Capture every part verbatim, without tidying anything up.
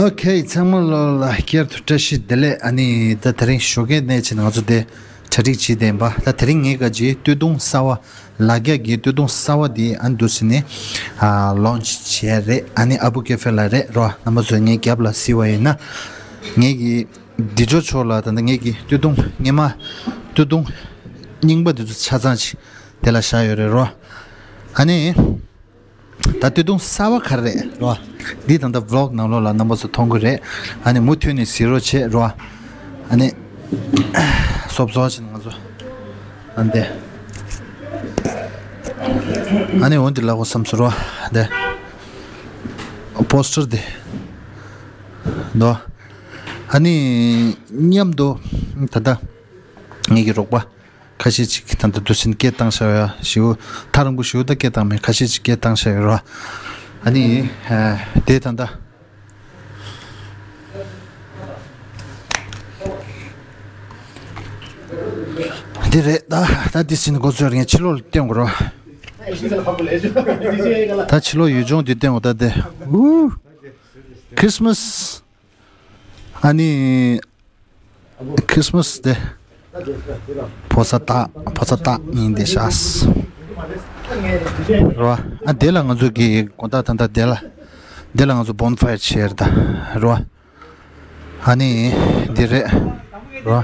ཨོ་ཁེ། ཚང་མ་ལོ་ལ་བསྐྱར་དུ་བཀྲ་ཤིས་བདེ་ལེགས། ཨ་ནི་ད་དེ་རིང་ཞོགས་ཀའི་གནས་ཆེན་ང་ཚོ་དེ་གྲ་སྒྲིག་བྱས་བསྡད་པ། ད་དེ་རིང་ངའི་ག་ཅི་སྟོད་ཐུང་གསར་བ། ལ་རྒྱ་གི་སྟོད་ཐུང་གསར་བ་དེ་ཨ་ནི་འདུག་སེ་ནི་ཨ་ལོན་ཆི་བྱས་རེད། ཨ་ནི་ཨ་བུ་ཀེ་ཧྥེ་ལ་རེད་རོ། རྣམ་པ་ཚོས་ངའི་རྒྱབ་ལ་གཟིགས་པ་ཡིན་ན། ངའི་གི་འདི་ཚོ་ཕྱོགས་ལ་ད་ལྟ་ངའི་གི་སྟོད་ཐུང་སྔས་མ་སྟོད་ཐུང་རྙིང་པ་འདི་ཚོ་ཆ་ཚང་ཅིག་དེ་ལ་བཞག་ཡོད་རེད་རོ། ཨ་ནི། ད་སྟོད་ཐུང་གསར་བ་ག་རེ་རེད་རོ། འདི་ད་ལྟ་ཝི་ལོག་ནང་ལོགས་ལ་རྣམ་པ་ཚོ་མཐོང་གི་རེད། ཨ་ནི་མུ་མཐུད་ནས་གཟིགས་རོགས་བྱེད་རོ། ཨ་ནི་སོབ་སོབ་བྱས་ནས་ང་ཚོ་ཨ་འདི། ཨ་ནི་འོན་ཏེ་ལབ་དགོས་བསམ་སོང་རོ། འདི་པོ་སི་ཊར་འདི་དོ། ཨ་ནི་མཉམ་དུ་ད་ལྟ་ངེད་ཀྱི་རོགས་པ་ཁ་ཤས་ཅིག་ད་ལྟ་འདུག་སེ་སྐད་བཏང་བཞག་ཡོད། ཞེ་པོ་ཐག་རིང་པོ་ཞེ་པོ་ད་སྐད་བཏང་མེད། ཁ་ཤས་ཅིག་སྐད་བཏང་བཞག་ཡོད་ར། ཨ་ནི་ཨ་དེ་ད་ལྟ་འདི་རེད། ད་ད་འདི་ཟིན་འགོ་ཚུགས་ངས་ཕྱི་ལོགས་ལ་བསྟན་དགོས་ར། ད་ཕྱི་ལོགས་ཡུལ་ལྗོངས་འདི་བསྟན་དགོས། ད་དེ་ཨུ་ཁྲིས་མས། ཨ་ནི། ཁྲིས་མས་དེ། ཕོ་གསར་སྟག་ཕོ་གསར་སྟག་ཉིན་དེ་ཤག་རོ། ཨ་དེ་ལ་ང་ཚོ་གི་དགོང་དག་ད་ལྟ་དེ་ལ། དེ་ལ་ང་ཚོ་བོན་ཕ་ཡར་བྱེད་ཡར་ད་རོ། ཨ་ནི་འདི་རེད་རོ།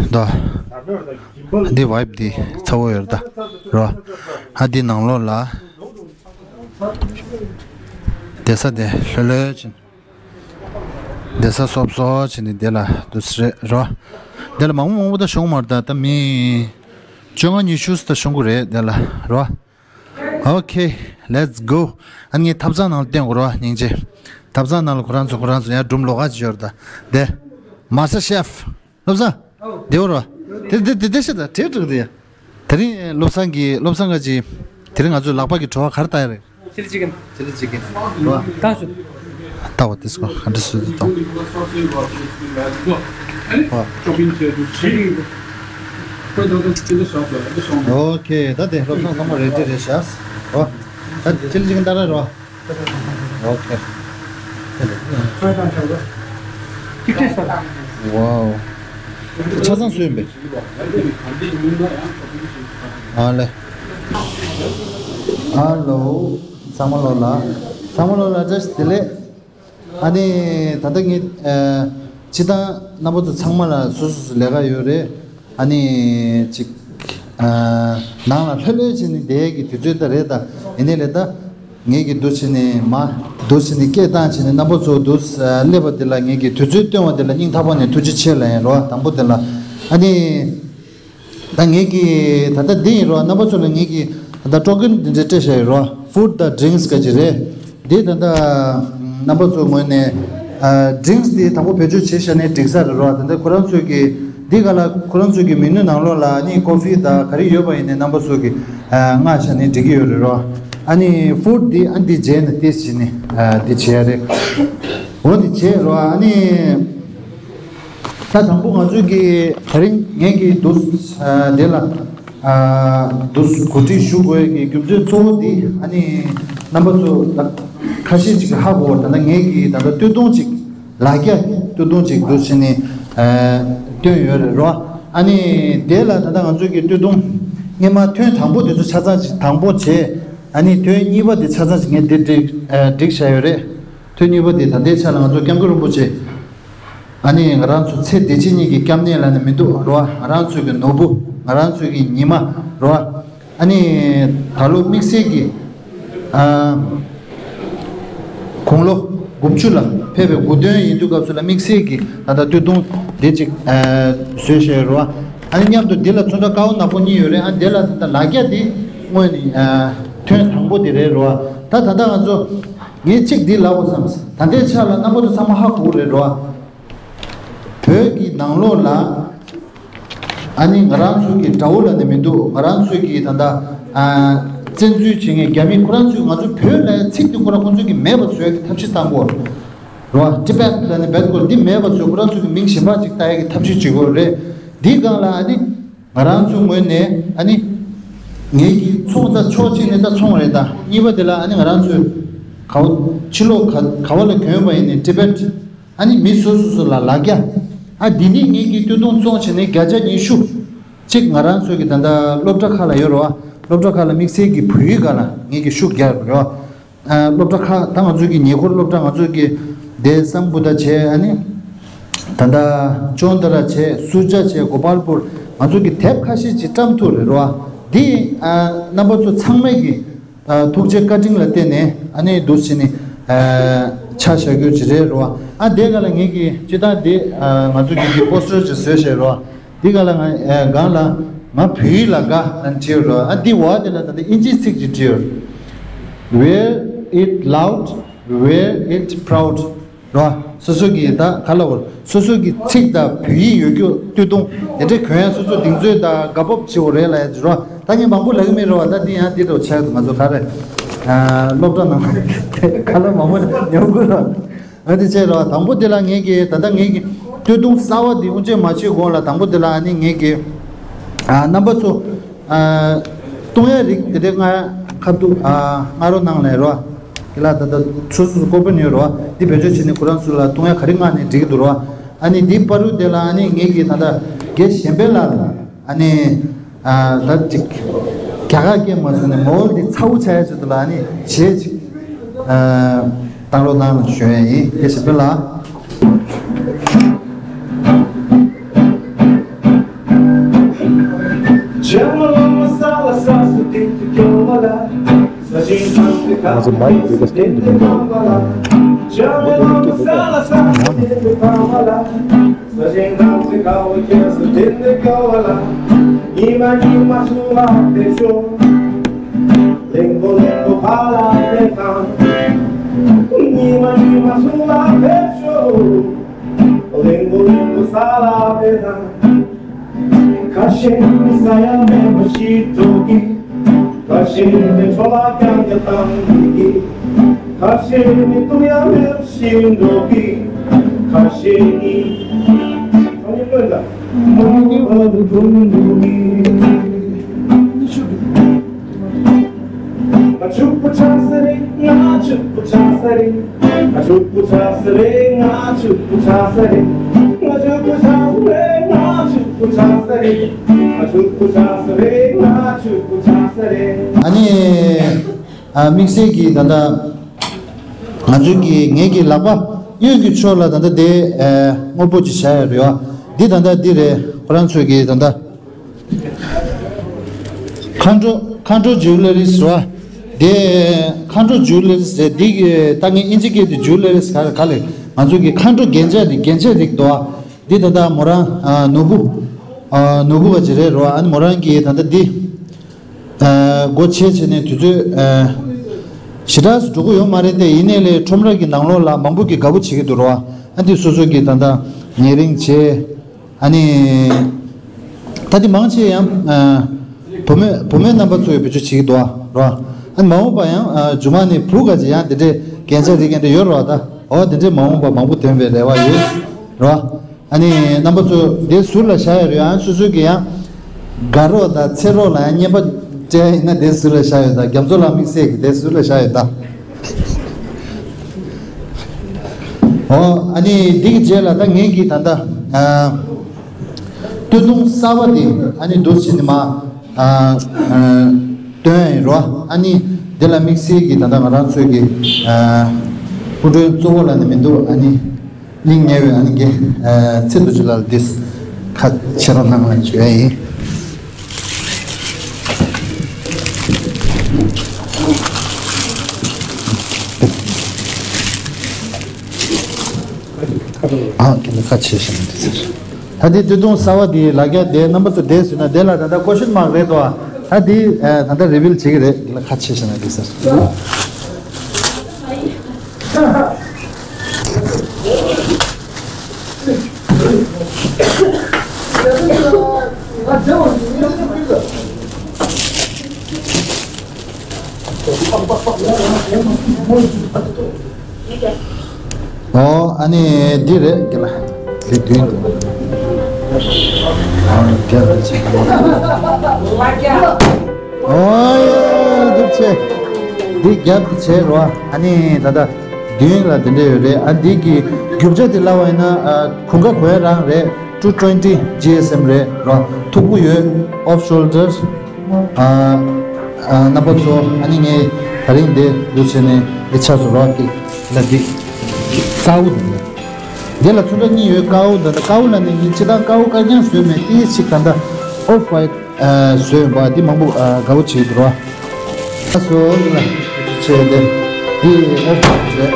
ད། འདི་ཝའིབ་འདི་ཚ་བོ་ཡོད་ད་རོ། ཨ་འདི་ནང་ལོགས་ལ། བསྡད་ས་དེ་ལྷོད་ལྷོད་ཕྱིན། བསྡད་ས་སོབ་སོབ་ཕྱིན་ནས་དེ་ལ་འདུག་སེ་རེད་རོ། དེ་ལ་མང་པོ་མང་པོ་ད་ཤོང་མ་རེད་ད། ད་མི་བཅོ་ལྔ་ཉི་ཤུ་ཙམ་ད་ཤོང་གི་རེད་དེ་ལ་རོ། Okay, let's go. ཨ་ངས་ཐབ་ཚང་ནང་ལ་བསྟན་དགོས་རོ་སྙིང་རྗེ། ཐབ་ཚང་ནང་ལ་ཁོ་རང་ཚོ་ཁོ་རང་ཚོ་ཡང་སྒྲུང་ལོགས་ཀ་ཅིག་ཡོད་རེད་ད། དེ། མཱ་སི་ཊར་ཤེཕ། བློ་བཟང་། ཨོ། བདེ་པོ་རོ། དེ་དེ་དེ་དེ་ཤ་ད་དྲེག་དྲེག་དེ། དེ་རིང་བློ་བཟང་གི་བློ་བཟང་ག་ཅི། དེ་རིང་ང་ཚོའི་ལག་པ་གི་བྲོ་བ་ག་རེ་བཏགས་ཡ་རེད། ཅི་ལི་ཅི་ཀན། ཅི་ལི་ཅི་ཀན། རོ། ད་ཤོད། ད་འོ་དེ་སྐོར་ག་འདྲ་སུ་དེ་གཏོང་། ཨོ། ཨོ་ཁེ། ད་དེ་བློ་བཟང་ཚང་མ་རེ་ཌི་རེད་ཤག་རོ། ད་ཅི་ལི་ཅི་ཀན་ད་ར་རོ། ཨོ་ཁེ། ཝའོ། ཆ་ཚང་བཟོས་ཡིན་པས། ཨ་ལེ། ཨ་ལོ། ཚང་མ་ལོ་ལ། ཚང་མ་ལོ་ལ་བཀྲ་ཤིས་བདེ་ལེགས། ཨ་ནི་ད་ལྟ་ངས་ཨ་སྤྱིར་བཏང་རྣམ་པ་ཚོ་ཚང་མ་ལ་སོ་སོ་སོ་ལས་ཀ་ཡོད་རེད། ཨ་ནི་ཅིག་ཨ་ནང་ལ་ལྷོད་ལྷོད་བྱས་ནས་བསྡད་ཀྱི་དུས་ཚོད་ད་རེད་ད། ཡིན་ནའི་ལས་ད་ངེད་ཀྱི་འདུག་བྱས་ནས་མ་འདུག་བྱས་ནས་སྐད་བཏང་བྱས་ནས་རྣམ་པ་ཚོ་འདུག་སླེབས་པ་འདི་ལ་ངེད་ཀྱི་དུས་ཚོད་བཏོན་པ་འདི་ལ་སྙིང་ཐག་པ་ནས་ཐུགས་རྗེ་ཆེ་ལབ་ཡིན་རོ། དང་པོ་འདི་ལ་ཨ་ནི། ད་ངེད་ཀྱི་ད་ལྟ་འདི་ཡིན་རོ། རྣམ་པ་ཚོ་ལ་ངེད་ཀྱི་ད་ལྟ་སྤྲོ་སྐྱིད་འདི་འདྲ་སྤྲད་བཞག་ཡོད་རོ། ཕུཌ་དང་ཌི་རིངས་ག་ཅིག་རེད། འདི་ད་ལྟ་རྣམ་པ་ཚོ་ངོས་ནས་ཨ་ཌི་རིངས་འདི་དང་པོ་བེད་སྤྱོད་བྱེད་བཞག་ནས་འགྲིག་ས་རེད་རོ། ད་ལྟ་ཁོ་རང་ཚོས་ཀྱི་འདི་ག་ལ་ཁོ་རང་ཚོས་ཀྱི་མེ་ནུ་ནང་ལོགས་ལ་ཨ་ནི་ཀོ་ཕི་དང་ག་རེ་ཡོད་པ་ཡིན་ནའི་རྣམ་པ་ཚོ་གི་ཨ་མངགས་བཞག་ནས་འགྲིག་གི་ཡོད་རེད་རོ། ཨ་ནི་ཕུཌ་འདི་ཨ་འདི་བརྗེས་ནས་ཏེས་བྱས་ནས་ཨ་འདི་བྱས་རེད། འོ་འདི་བྱས་རོ། ཨ་ནི། ད་དང་པོ་ང་ཚོས་ཀྱི་ད་རིང་ངས་ཀྱི་འདུག་ཨ་དེ་ལ་ཨ་འདུག་གོ་སྒྲིག་ཞུ་དགོས་ཀྱི་རྒྱུ་མཚན་གཙོ་བོ་འདི་ཨ་ནི་རྣམ་པ་ཚོ་ལ་ཁ་ཤས་ཅིག་གིས་ཧ་གོ་བ། ད་ལྟ་ངས་ཀྱི་ད་ལྟ་སྟོད་ཐུང་ཅིག་ལ་རྒྱ་སྟོད་ཐུང་ཅིག་འདུག་བྱས་ནས་ཨ་བཏོན་ཡོད་རེད་རོ། ཨ་ནི་དེ་ལ་ད་ལྟ་ང་ཚོས་ཀྱི་སྟོད་ཐུང་སྔས་མ་ཐོན་དང་པོ་དེ་ཚོ་ཆ་ཚང་ཅིག་དང་པོ་བྱས། ཨ་ནི་ཐོན་གཉིས་པ་དེ་ཆ་ཚང་ཅིག་ངས་འདིར་བསྒྲིགས་ཨ་བསྒྲིགས་བཞག་ཡོད་རེད། ཐོན་གཉིས་པ་དེ་ད་ལྟའི་ཆ་ལ་ང་ཚོ་སྐྱབས་མགོན་རིན་པོ་ཆེ། ཨ་ནི་ང་རང་ཚོ་ཚེ་འདི་ཕྱི་གཉིས་ཀྱི་སྐྱབས་གནས་ལབ་ནས་མི་འདུག་རོ། ང་རང་ཚོའི་གི་ནོར་བུ། ང་རང་ཚོའི་གི་ཉི་མ་རོ། ཨ་ནི་ད་ལོ་དམིགས་བསལ་གྱི་ཨ་དགུང་ལོ་དགུ་བཅུ་ལ་ཕེབས་པའི་དགུང་སྟོན་ཡིན་དུས་སྐབས་སུ་ལ་དམིགས་བསལ་གྱི་ད་ལྟ་སྟོད་ཐུང་འདི་ཅིག་ཨ་བཟོས་བཞག་རོ། ཨ་ནི་མཉམ་དུ་འདི་ལ་ཚོན་ཁྲ་དཀར་པོ་ནག་པོ་གཉིས་ཡོད་རེད། ཨ་འདི་ལ་ད་ལྟ་ལ་རྒྱ་འདི་དངོས་ནས་ཨ་ཐོན་དང་པོ་འདི་རེད་རོ། ད་ད་ལྟ་ང་ཚོ་ངས་གཅིག་འདི་ལབ་དགོས་བསམ། ད་ལྟའི་ཆ་ལ་རྣམ་པ་ཚོ་ཚང་མ་ཧ་གོ་གི་རེད་རོ། བོད་ཀྱི་ནང་ལོགས་ལ་ཨ་ནི་ང་རང་ཚོའི་གི་དགྲ་བོ་ལབ་ནས་མི་འདུག་ང་རང་ཚོའི་གི་ད་ལྟ་ཨ་བཙན་འཛུལ་བྱེད་མཁན་རྒྱ་མི་ཁོ་རང་ཚོས་ང་ཚོ་བོད་ལབ་ཚིག་འདི་ཁོ་རང་ཁོ་ཚོས་གི་མེད་པ་བཟོ་ཡ་གི་ཐབས་ཤེས་བཏང་གོ་རོ། ཊི་བེཊ་ལབ་ནས་བེད་ཁོ་འདི་མེད་པ་བཟོ། ཁོ་རང་ཚོས་གི་མིང་གཞན་པ་ཅིག་བཏགས་ཡ་གི་ཐབས་ཤེས་བྱེད་གོ་རེད། འདིའི་སྒང་ལ་ཨ་ནི་ང་རང་ཚོའི་ངོས་ནས་ཨ་ནི་ ངེད་ཀྱི་ཚོང་ད་ཕྱོགས་གཅིག་ནས་ད་ཚོང་རེད། ད་གཉིས་པ་དེ་ལ་ཨ་ནི་ང་རང་ཚོས་ག་བ་ཕྱི་ལོགས་ག་ག་བ་ལ་གྱོན་པ་ཡིན་ནའི་ཊི་བེཊ་ཨ་ནི་མི་སོ་སོ་སོ་ལ་ལག་རྒྱ་ཨ་འདི་ནི་ངེད་ཀྱི་སྟོད་ཐུང་བཙོང་བྱས་ནས་བརྒྱ་ཆ་ཉི་ཤུ་གཅིག་ང་རང་ཚོས་ཀྱི་ད་ལྟ་སློབ་གྲྭ་ཁག་ལ་ཡོད་རེད་བ། སློབ་གྲྭ་ཁག་ལ་དམིགས་བསལ་གྱི་བོད་ཡིག་སྒང་ལ་ངེད་ཀྱི་ཤུགས་རྒྱག་རེད་བ། ཨ་སློབ་གྲྭ་ཁག་ད་ང་ཚོའི་གི་ཉེ་འཁོར་སློབ་གྲྭ་ང་ཚོའི་གི་དེ་སམ་བྷུ་ད་བྱས་ཨ་ནི་ད་ལྟ་ཅོན་ཏ་ར་བྱས་སུ་ཇ་བྱས་གོ་པལ་པུར་ང་ཚོའི་གི་དེབ་ཁ་ཤས་ཅིག་བཀྲམ་ཐུབ་རེད་རོ། འདི་ཨ་རྣམ་པ་ཚོ་ཚང་མས་གི་ཨ་ཐུགས་རྗེ་བཀའ་དྲིན་ལ་བརྟེན་ནས་ཨ་ནི་འདུག་སེ་ནི་ཨ་ཆ་བཞག་རྒྱུ་ཅིག་རེད་རོ། ཨ་དེ་ག་ལ་ངེད་ཀྱི་སྤྱི་བཏང་དེ་ཨ་ང་ཚོའི་གི་གི་པོ་སི་ཊར་ཅིག་བཟོས་བཞག་རོ། འདི་ག་ལ་ང་ཨ་སྒང་ལ་ང་བོད་ཡིག་ལ་དགའ་ཨ་བྲིས་ཡོད་རོ། ཨ་འདི་འོག་དེ་ལ་ད་ལྟ་དབྱིན་ཇིའི་ཚིག་ཅིག་བྲིས་ཡོད། Wear it loud, wear it proud. རོ། སོ་སོ་གི་ད་ག་ལ་བོར་སོ་སོ་གི་ཚིག་དང་བོད་ཡིག་ཡོད་རྒྱུ་སྟོད་ཐུང་དེ་འདྲས་གྱོན་ཡ་སོ་སོ་གདེང་ཚོད་དང་དགའ་སྤོབས་ཆེ་བོ་རེད་ལ་ཡ་ཅི་རོ། ད་ངས་མང་པོ་ལབ་ཀྱི་མེད་རོ། ད་འདི་ཡང་འདི་འདྲ་ཆགས་འདུག་ང་ཚོ་ག་རེ་ཨ་སློབ་གྲྭ་ནང་ག་ལ་མང་པོ་ཉོ་དགོས་རོ། ཨ་དེ་བྱས་རོ། དང་པོ་དེ་ལ་ངེད་ཀྱི་ད་ལྟ་ངེད་ཀྱི་སྟོད་ཐུང་གསར་བ་འདི་དབུ་འབྱེད་མ་བྱེད་གོང་ལ་དང་པོ་དེ་ལ་ཨ་ནི་ངེད་ཀྱི་ཨ་རྣམ་པ་ཚོ་ཨ་བཏུང་ཡ་རིགས་དེ་འདྲས་ང་ཁ་ཐུག་ཨ་ང་རོ་ནང་ལ་རོ། དེ་ལ་ད་ལྟ་སོ་སོ་སོ་ཀོ་པན་ཡོད་རོ། འདི་བེད་སྤྱོད་བྱས་ནས་ཁོ་རང་ཚོ་ལ་བཏུང་ཡ་ག་རེ་མངགས་ནས་འགྲིག་གི་འདུག་རོ། ཨ་ནི་འདི་བར་དུ་དེ་ལ་ཨ་ནི་ངེད་ཀྱི་ད་ལྟ་དགེ་གཞན་ཕན་ལ་ཨ་ནི་ཨ་ད་ཅིག་རྒྱ་གར་སྐད་མ་སོང་ནས་མོལ་འདི་ཚ་བོ་ཆགས་ཡ་ཆེད་དུ་ལ་ཨ་ནི་གཞས་ཅིག་ཨ་བཏང་རོགས་གནང་ལ་ཞུ་ཡ་ཡིན། དགེ་གཞན་ཕན་ལ། ང་ཚོ་མ་ཡིག་འདི་ལ་སྟོན་དུ་མི་འདུག་ང་ཚོ་མ་ཡིག་འདི་ལ་སྟོན་དུ་མི་འདུག་གླིང་བུ་གླིང་བུ་ཕ་ལ་ཕེབས་དང་། ཉི་མ་ཉི་མ་གསུམ་ལ་ཕེབས་ཤོག་གླིང་བུ་གླིང་བུ་ས་ལ་ཕེབས་དང་། ཁ་ཤས་ནི་ས་ཡ་མེད་པ་ཤི་འགྲོ་གི། ཁ་ཤས་ནི་འཕྲོ་བརླག་རྐྱང་རྐྱང་བཏང་གི། ཁ་ཤས་ནི་བཏུང་ཡ་མེད་པ་ཤི་འགྲོ་གི། ཁ་ཤས་ནི་ཁ་ཉིན་སྔོན་ལ་མ་ཉིན་བར་དུ་འགྲོ་མི་འདུག་གི། ང་ཕྱུག་པོ་ཆགས་ས་རེད། ང་ཕྱུག་པོ་ཆགས་ས་རེད། ང་ཕྱུག་པོ་ཆགས་ས་རེད། ང་ཕྱུག་པོ་ཆགས་ས་རེད། ང་ཕྱུག་པོ་ཆགས་ས་རེད། ང་ཕྱུག་པོ་ཆགས་ས་རེད། ང་ཕྱུག་པོ་ཆགས་ས་རེད། ང་ཕྱུག་པོ་ཆགས་ས་རེད། ཨ་ནི། ཨ་དམིགས་བསལ་གྱིས་ད་ལྟ་ང་ཚོའི་གི་ངེད་ཀྱི་ལག་པ་གཡོན་གྱི་ཕྱོགས་ལ་ད་ལྟ་དེ་ཨ་དངོས་པོ་ཅིག་བཞག་ཡོད་རེད་བ། འདི་ད་ལྟ་འདི་རེད། ཁོ་རང་ཚོའི་གི་ད་ལྟ་མཁའ་འགྲོ་མཁའ་འགྲོ་ཇུ་ལེ་རིས་རེད་བ། དེ་མཁའ་འགྲོ་ཇུ་ལེ་རིས་རེད། འདི་གི་ད་ངས་དབྱིན་ཇི་སྐད་དུ་ཇུ་ལེ་རིས་ག་རེ་ག་ལེ་ང་ཚོའི་གི་མཁའ་འགྲོ་རྒྱན་ཆ་རིགས་རྒྱན་ཆ་རིགས་འདུག་བ། འདི་ད་ལྟ་མོ་རང་ཨ་ནོར་བུ་ཨ་ནོར་བུ་བ་ཅིག་རེད་རེད་བ། ཨ་ནི་མོ་རང་གི་ད་ལྟ་འདི། ཨ་སྒོ་ཕྱེ་བྱས་ནས་དུས་ཚོད་ཨ་ཞེ་དྲག་འགྲོ་གི་ཡོད་མ་རེད་དེ། ཡིན་ནའི་ལས་ཁྲོམ་ར་གི་ནང་ལོགས་ལ་མང་པོ་གིས་དགའ་པོ་བྱེད་ཀྱི་འདུག་རོ། ཨ་འདི་སོ་སོ་གི་ད་ལྟ་ཉེ་རིང་བྱས། ཨ་ནི་ད་འདི་མང་ཆེ་ཡང་ཨ་བུ་མོ་བུ་མོའི་རྣམ་པ་ཚོ་ཡི་བེད་སྤྱོད་བྱེད་ཀྱི་འདུག་རོ། ཨ་ནི་མ་འོངས་པ་ཡང་ཨ་མཇུག་མ་ནས་བུ་ག་ཅིག་ཡང་དེ་འདྲའི་རྒྱན་ཆ་རིགས་ག་འདྲ་ཡོད་རོ། ད་འོ་དེ་འདྲའི་མ་འོངས་པ་མང་པོ་ཐོན་པའི་རེ་བ་ཡོད་རོ། ཨ་ནི་རྣམ་པ་ཚོ་དེ་ཟུར་ལ་བཞག་ཡོད་རེད། ཨ་སོ་སོ་གི་ཡང་དགའ་རོགས་དང་ཚེ་རོགས་ལ་ཡང་རྔན་པ་སྤྲད་ཡིན་ན་དེ་ཟུར་ལ་བཞག་ཡོད། ད་རྒྱ་མཚོ་ལགས་དམིགས་བསལ་གི་དེ་ཟུར་ལ་བཞག་ཡོད་ད། ཨོ་ཨ་ནི་འདི་གི་རྗེས་ལ་ད་ངེད་ཀྱི་ད་ལྟ་ཨ་སྟོད་ཐུང་གསར་པ་འདི་ཨ་ནི་འདུག་སེ་ནི་མ། ཨ་ཨ་སྟོན་ཡིན་རོ། ཨ་ནི་འདི་ལ་དམིགས་བསལ་གྱི་ད་ལྟ་ང་རང་ཚོའི་གི་ཨ་སྐུ་མགྲོན་གཙོ་བོ་ལ་ནི་མི་འདུག་ཨ་ནི་སྙིང་ཉེ་བའི་ཨ་ནི་གི་ཨ་ཚེ་རྡོ་རྗེ་ལགས་འདི་ཁ་ཕྱེ་རོགས་གནང་ལ་བརྗོད་ཡ་ཡིན། ཨ་ཁྱེད་ནི་ཁ་ཕྱེ་ཞིང་འདི་ཟེར། ད་འདི་སྟོད་ཐུང་གསར་པ་འདི་ལ་རྒྱ་དེ་རྣམ་པ་ཚོ་བསྡད་ཟེར་ན་དེ་ལ་ད་ལྟ་ཀོ་ཤན་མར་རེད་དོ། ད་འདི་ཨ་ད་ལྟ་རི་བིལ་བྱེད་ཀྱི་རེད། འདི་ལ་ཁ་ཕྱེ་ཞིང་ན་འདི་ཟེར། ཨོ་ཨ་ནི་འདི་རེད་ཀྱི་ལ། འདི་བདུན་འདུག་ཨ་ནི་དེ་རེད་ཅེས། ཨོ་ཡ་འདུག་ཆེ། འདི་རྒྱབ་ཀྱི་བྱས་རོ། ཨ་ནི་ད་ལྟ་མདུན་ལ་འདི་འདྲ་ཡོད་རེད། ཨ་འདི་གི་རྒྱུ་ཆ་དེ་ལབ་པ་ཡིན་ན། ཨ་གོང་ཁ་གོ་ཡ་རང་རེད། two twenty GSM རེད་རོ། མཐུག་པོ་ཡོད། Off shoulder། ཨ་ཨ་རྣམ་པ་ཚོ། ཨ་ནི་ངས་ད་རིང་འདི་འདུག་བྱས་ནས་འདི་ཆགས་སོང་རོ། འདི་ལ་འདི་དཀར་པོ་འདི་འདི་ལ་ཚོན་ཁྲ་གཉིས་ཡོད། དཀར་པོ་འདི་འདྲ། དཀར་པོ་ལ་ནི་ངས་སྤྱིར་བཏང་དཀར་པོ་དཀར་རྐྱང་བཟོས་མེད། ཏིས་ཅིག་ད་ལྟ་Off White ཨ་བཟོས་ཡིན་པ་འདི་མང་པོ་ཨ་དགའ་པོ་བྱེད་འདུག་རོ། ཨ་སོ་ལ་བྱས་ཏེ་འདི་ཨོ་པ་རེད།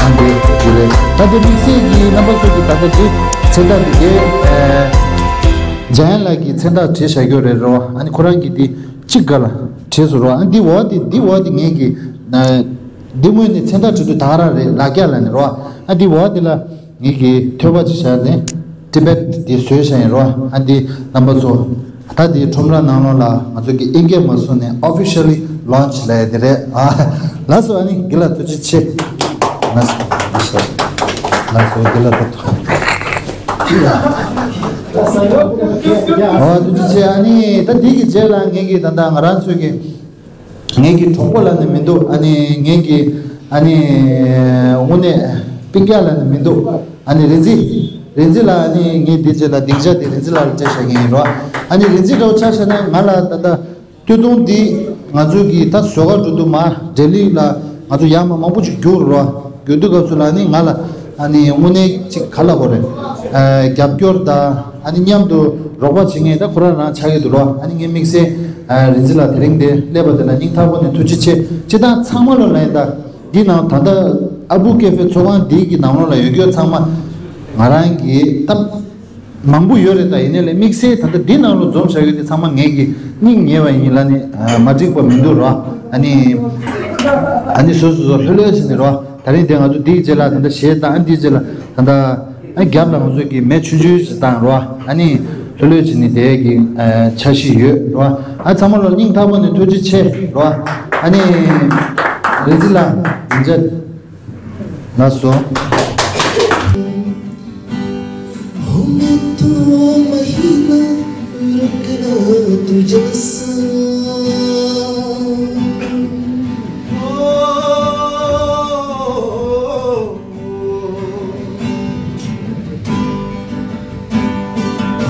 ཨ་འདི་འདི་རེད། ད་ལྟ་དམིགས་བསལ་གྱི་རྣམ་པ་ཚོ་གི་ད་ལྟ་འདི་མཚན་རྟགས་འདི་གའི་ཨ་འཇམ་དབྱངས་ལགས་ཀྱི་མཚན་རྟགས་བྲིས་བཞག་རྒྱུ་རེད་རོ། ཨ་ནི་ཁོ་རང་གིས་འདི་གཅིག་ག་ལ་བྲིས་སོང་རོ། ཨ་འདི་འོག་འདི་འདི་འོག་འདི་ངེད་ཀྱི་ཨ་འདི་སྔོན་ནས་མཚན་རྟགས་བྲིས་དུས་ད་ག་རང་རེད། ལག་རྒྱག་ལ་ནི་རོ། ཨ་འདི་འོག་འདི་ལ། ངེད་ཀྱིས་ཐོད་པ་ཅིག་བཞག་ནས་ཊི་བེཊ་འདི་བཟོས་བཞག་ཡིན་རོ། ཨ་འདི་རྣམ་པ་ཚོ། ད་འདི་ཁྲོམ་ར་ནང་ལོགས་ལ་ང་ཚོ་གི་ཨིན་སྐད་མ་བཟོས་ནས་ཨོ་ཕི་ཤལ་ལི་ལོན་ཆི་ལབ་ཡ་དེ་རེད། ཨ་ལགས་སོ། ཨ་ནི་དགེ་ལགས་ཐུགས་རྗེ་ཆེ། ལགས་སོ་ལགས་སོ་ལགས་སོ། དགེ་ལགས་ད་ཐུགས། ཨོ་ཐུགས་རྗེ་ཆེ། ཨ་ནི་ད་འདི་གི་རྗེས་ལ་ངེད་ཀྱིས་ད་ལྟ་ང་རང་ཚོའི་གི་ངེད་ཀྱི་གྲོགས་པོ་ལབ་ནི་མི་འདུག་ཨ་ནི་ངེད་ཀྱི་ཨ་ནི་དངོས་གནས་སྤུན་ཀྱག་ལབ་ནི་མི་འདུག་ཨ་ནི་རིན་འཛིན། རིན་འཛིན་ལགས། ཨ་ནི་ངས་འདི་རྗེས་ལ་སྡིངས་ཆ་དེ་རིན་འཛིན་ལགས་ལ་སྤྲད་བཞག་གི་ཡིན་རོ། ཨ་ནི་རིན་འཛིན་འདྲ་བོ་ཆ་བཞག་ན་ང་ལ་ད་ལྟ་སྟོད་ཐུང་འདི་ང་ཚོ་གི་ད་བཟོ་ག་འགྲོ་དུས་མ་ལྡི་ལི་ལ་ང་ཚོ་ཡར་མར་མང་པོ་ཅིག་རྒྱུགས་རོ། རྒྱུགས་དུས་སྐབས་སུ་ལ་ནི་ང་ལ་ཨ་ནི་དངོས་གནས་ཅིག་ག་ལབ་དགོས་རེད། ཨ་རྒྱབ་སྐྱོར་དང་ཨ་ནི་མཉམ་དུ་རོགས་པ་བྱེད་མཁན་ད་ཁོ་རང་རང་ཆགས་ཀྱི་འདུག་རོ། ཨ་ནི་ངས་དམིགས་བསལ་ཨ་རིན་འཛིན་ལགས་དེ་རིང་འདིར་སླེབས་པ་དེ་ལ་སྙིང་ཐག་པ་ནས་ཐུགས་རྗེ་ཆེ། སྤྱིར་བཏང་ཚང་མ་ལོ་ལ་ཡིན་ད། འདི་ནང་ད་ལྟ་ཨ་བུ་ཀེ་ཧྥེ་ཚོགས་ཁང་འདི་གི་ནང་ལོགས་ལ་ཡོད་རྒྱུ་ཚང་མ་ང་རང་གི་ད་མང་པོ་ཡོད་རེད། ད་ཡིན་ནའི་ལས་དམིགས་བསལ་ད་ལྟ་འདི་ནང་ལོགས་འཛོམས་བཞག་ཡོད་དེ་ཚང་མ་ངེད་ཀྱི་སྙིང་ཉེ་བ་ཡིན་ལ་ནི་མ་འགྲིག་པ་མི་འདུག་རོ། ཨ་ནི་ཨ་ནི་སོ་སོ་སོ་ལྷོད་ལྷོད་བྱས་ནས་རོ། ད་རིང་དེ་ང་ཚོ་འདིའི་རྗེས་ལ་ད་ལྟ་གཞས་བཏང་། ཨ་འདིའི་རྗེས་ལ་ད་ལྟ་ཨ་རྒྱབ་ལ་ང་ཚོ་གི་མེ་ཆུང་ཆུང་ཞིག་བཏང་རོ། ཨ་ནི་ལྷོད་ལྷོད་བྱས་ནས་དེ་གི་ཨ་འཆར་གཞི་ཡོད་རོ། ཨ་ཚང་མ་ལ་སྙིང་ཐག་པ་ནས་ཐུགས་རྗེ་ཆེ་རོ། ཨ་ནི་རིན་འཛིན་ལགས་ཡིན་ཅག་ལགས་སོ། हो मैं तो महीना रुकना तुझे सा।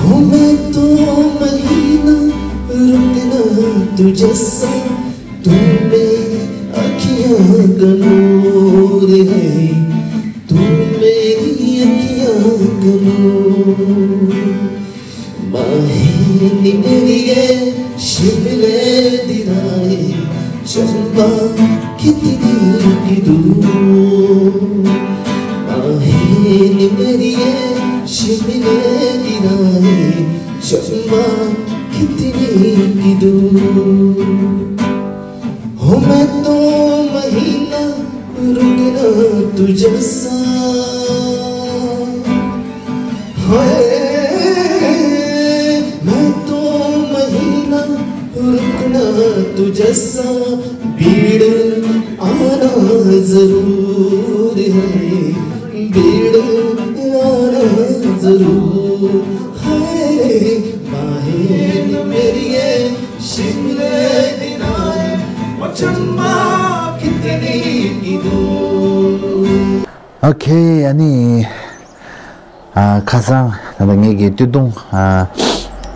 हो मैं तो महीना रुकना तुझे सा। तू मेरी अखियां का नूर है, तू मेरी अखियां का नूर। माही नी मेरी ये शिमले दी राहें, चंबा कितनी की दूर। माही नी मेरी ये शिमले दी राहें, चंबा कितनी की दूर। हो मैं तो महीना रुकना तुझे सा। हाय, मैं तो महीना रुकना तुझे सा। भीड़ आना जरूर है, भीड़ आना जरूर है। माही नी मेरी ये शिमले दी राहें, ओ चंबा कितनी की दूर। ཨོ་ཁེ། ཨ་ནི་ཨ་ཁ་སང་ད་ལྟ་ངེད་ཀྱི་སྟོད་ཐུང་ཨ་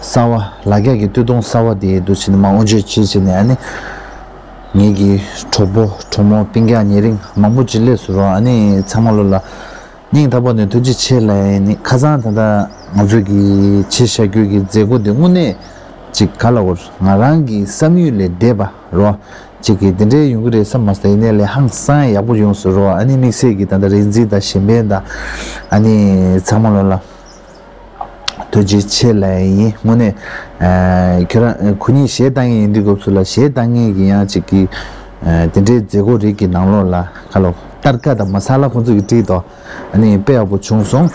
གསར་བ། ལ་རྒྱ་གི་སྟོད་ཐུང་གསར་བ་དེ་འདུག་བྱས་ནས་མར་དབུ་འབྱེད་བྱས་བྱས་ནས། ཨ་ནི་ངེད་ཀྱི་གྲོགས་པོ་གྲོགས་མོ་སྤུན་ཀྱག་ཉེ་རིང་མང་པོ་ཅིག་སླེབས་སོང་རོ། ཨ་ནི་ཚང་མ་ལོ་ལ་སྙིང་ཐག་པ་ནས་ཐུགས་རྗེ་ཆེ་ལབ་ཡ་ཡིན། ཁ་སང་ད་ལྟ་ང་ཚོ་གི་བྱས་བཞག་རྒྱུ་གི་མཛད་སྒོ་འདི་དངོས་གནས་ཅིག་ག་ལབ་དགོས། ང་རང་གི་བསམ་ཡུལ་ལས་འདས་པ་རོ། ཅིག་གི་འདི་འདྲའི་ཡོང་གི་རེད་བསམ་མ་སོང་། ཡིན་ནའི་ལས་ཧང་སང་ཡག་པོ་ཡོང་སོང་རོ། ཨ་ནི་དམིགས་བསལ་གྱི་ད་ལྟ་རིག་འཛིན་དང་གཞན་ཕན་དང་ཨ་ནི་ཚང་མ་ལོ་ལ་ཐུགས་རྗེ་ཆེ་ལབ་ཡ་ཡིན། དངོས་གནས་ཨ་ཁྱོད་རང་ཁོ་གཉིས་གཞས་བཏང་མཁན་ཡིན་དུས་སྐབས་སུ་ལ་གཞས་བཏང་མཁན་གྱི་ཡང་ཅིག་གི་ཨ་དེ་འདྲའི་མཛད་སྒོ་རིགས་ཀྱི་ནང་ལོགས་ལ་ཁ་ལོ་སྟར་ཀ་དང་མ་ས་ལ་ཁོང་ཚོ་གིས་བྲིས་ཏོ། ཨ་ནི་དཔེ་ཡག་པོ་བྱུང་སོང་།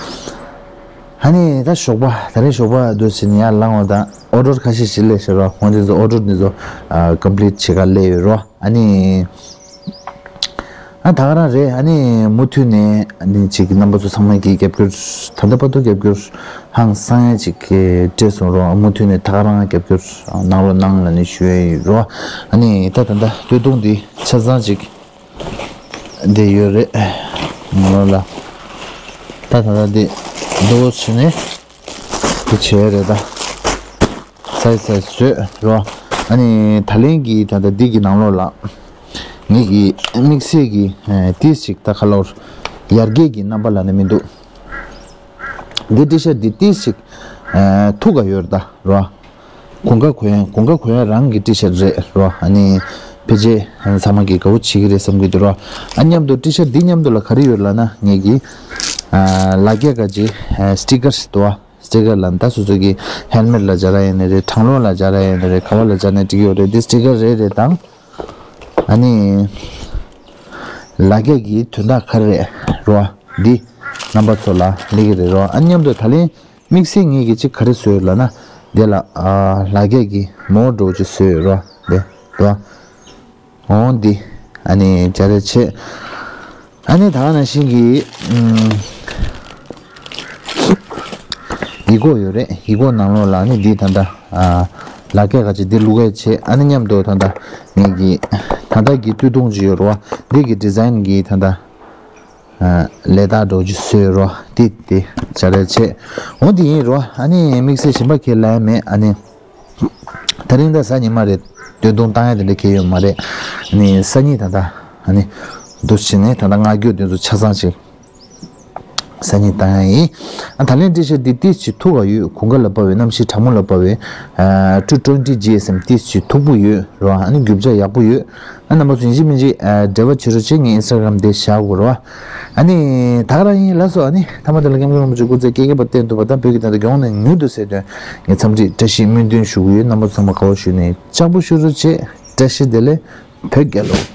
ཨ་ནི་ད་ཞོགས་པ་ད་རེས་ཞོགས་པ་འདུག་བྱས་ནས་ཡར་ལངས་པ་དང་ཨོ་ཌར་ཁ་ཤས་ཤིག་སླེབས་ཤག་རོ། ཁོང་དེ་ཚོ་ཨོ་ཌར་དེ་ཚོ་ཨ་ཀམ་པི་ལིཊ་བྱེད་ག་སླེབས་ཡོད་རོ། ཨ་ནི་ ཨ་ད་ག་རང་རེད། ཨ་ནི་མུ་མཐུད་ནས་ཨ་ནི་ཅིག་རྣམ་པ་ཚོ་ཚང་མ་གིས་རྒྱབ་སྐྱོར་ད་ལྟ་བར་དུ་རྒྱབ་སྐྱོར་ཧང་སང་ཡ་ཅིག་སྤྲད་སོང་རོགས། མུ་མཐུད་ནས་ད་ག་རང་རྒྱབ་སྐྱོར་གནང་རོགས་གནང་ལབ་ནས་ཞུ་ཡ་ཡིན་རོགས། ཨ་ནི་ད་ད་ལྟ་སྟོད་ཐུང་འདི་ཆ་ཚང་ཅིག་འདི་ཡོད་རེད། ངོ་ལ་ད་ད་ལྟ་འདི་འདུག་བྱས་ནས་འདི་བྱས་རེད། ད་སའི་སའི་བཟོས་རོགས། ཨ་ནི་ད་ལན་གྱི་ད་ལྟ་འདི་གི་ནང་ལོགས་ལ་ངེད་ཀྱི་དམིགས་བསལ་གྱི་ཏིས་ཅིག་ད་ཁ་ལོར་ཡར་རྒྱས་ཀྱི་རྣམ་པ་ལབ་ནས་མི་འདུག་འདི་ཊི་ཤར་འདི་ཏིས་ཅིག་ཐུག་ག་ཡོད་རེད་ད་རོ། གོང་ཁ་གོན་གོང་ཁ་གོན་རང་གི་ཊི་ཤར་རེད་རོ། ཨ་ནི་ཕལ་ཆེར་ཚང་མ་གི་དགའ་བོ་བྱེད་ཀྱི་རེད་བསམ་གྱི་འདུག་རོ། ཨ་མཉམ་དུ་ཊི་ཤར་འདི་མཉམ་དུ་ལ་ག་རེ་ཡོད་ལབ་ན་ངེད་ཀྱི་ལ་རྒྱ་ག་ཅི་སི་ཊི་ཀར་ཞིག་འདུག་བ། སི་ཊི་ཀར་ལ་ད་སོ་སོ་གི་ཧེལ་མེཊ་ལ་སྦྱར་ཡ་ཡིན་ནི་རེད། གྲང་རླུང་ལ་སྦྱར་ཡ་ཡིན་ནི་རེད། ག་བ་ལ་སྦྱར་ནས་འགྲིག་ཡོད་རེད། འདི་སི་ཊི་ཀར་རེ་རེ་དང་། ཨ་ནི། ལ་རྒྱ་གི་དོན་དག་ག་རེ་རེད་རོ། འདི་རྣམ་པ་ཚོ་ལ་སླེབས་ཀྱི་རེད་རོ། ཨ་མཉམ་དུ་ད་ལན་དམིགས་བསལ་ངེད་ཀྱིས་ཅིག་ག་རེ་བཟོས་ལབ་ན། འདི་ལ་ལ་རྒྱ་གི་མོ་འདྲ་བོ་ཅིག་བཟོས་ཡོད་རོ། འདི་རོ། འོང་འདི། ཨ་ནི་སྦྱར་རེ་བྱེད། ཨ་ནི་ད་ག་ནང་བཞིན་གྱི་ཨུམ། ཡིག་སྐོགས་ཡོད་རེད། ཡིག་སྐོགས་ནང་ལོགས་ལ་ནི་འདི་ད་ལྟ་ཨ་ལ་རྒྱ་ག་ཅི་འདི་བླུག་ཡ་བྱེད། ཨ་ནི་མཉམ་དུ་ད་ལྟ་ངེད་ཀྱི་ད་ལྟ་གི་སྟོད་ཐུང་ཅིག་ཡོད་རེད་བ། འདི་གི་ཌི་ཛའིན་གྱི་ད་ལྟ་ཨ་ལས་རྟགས་འདྲ་བོ་ཅིག་བཟོས་རོ། འདི་འདི་སྦྱར་རེ་བྱེད། འོ་འདི་ཡིན་རོ། ཨ་ནི་དམིགས་བསལ་གཞན་པ་ཁས་ལེན་མེད། ཨ་ནི། དེ་རིང་ད་གཟའ་ཉི་མ་རེད། སྟོད་ཐུང་བཏང་ཡ་དེ་འདྲ་གལ་ཡོད་མ་རེད། ཨ་ནི་སང་ཉིན་ད་ལྟ་ཨ་ནི་འདུག་བྱས་ནས་ད་ལྟ་སྔ་འགྱུར་དེ་ཚོ་ཆ་ཚང་ཅིག་སང་ཉིན་བཏང་ཡ་ཡིན། ཨ་ད་ལན་ཊི་ཤར་འདི་ཏིས་ཅིག་ཐུག་ག་ཡོད། གོང་ཁ་ལ་བབས་པའི་གནམ་གཤིས་གྲང་མོ་ལ་བབས་པའི་ཨ་ཊུ་ཊུ་ཝེན་ཊི་ཇི་ཨེསི་ཨེམ་ཏིས་ཅིག་མཐུག་པོ་ཡོད་རོ། ཨ་ནི་རྒྱུ་ཆ་ཡག་པོ་ཡོད། ཨ་རྣམ་པ་ཚོ་ཡིན་གཅིག་མིན་གཅིག་ཨ་འབྲེལ་བ་བྱེད་རོགས་བྱེད། ངའི་ཨིན་སི་ཊ་གྷ་རམ་དེ་བཞག་དགོས་རོ། ཨ་ནི་ད་ག་རང་ཡིན་ལགས་སོ། ཨ་ནི་ཐ་མ་དེ་ལ་སྐྱབས་མགོན་རིན་པོ་ཆེ་སྐུ་ཚེ་བསྐལ་བརྒྱའི་བར་བརྟན་ཐུབ་པ་དང་བོད་ཀྱི་དོན་དུ་མགྱོགས་ནས་མྱུར་དུ་སེལ་དོན་ངས་འཚམས་འདྲི་བཀྲ་ཤིས་སྨོན་འདུན་ཞུ་གི་ཡོད། རྣམ་པ་ཚང་མ་དགའ་བོ་ཞུས་ནས་ལྕགས་པོ་ཞུ་རོགས་བྱེད། བཀྲ་ཤིས་བདེ་ལེགས། བོད་རྒྱལ་ལོ།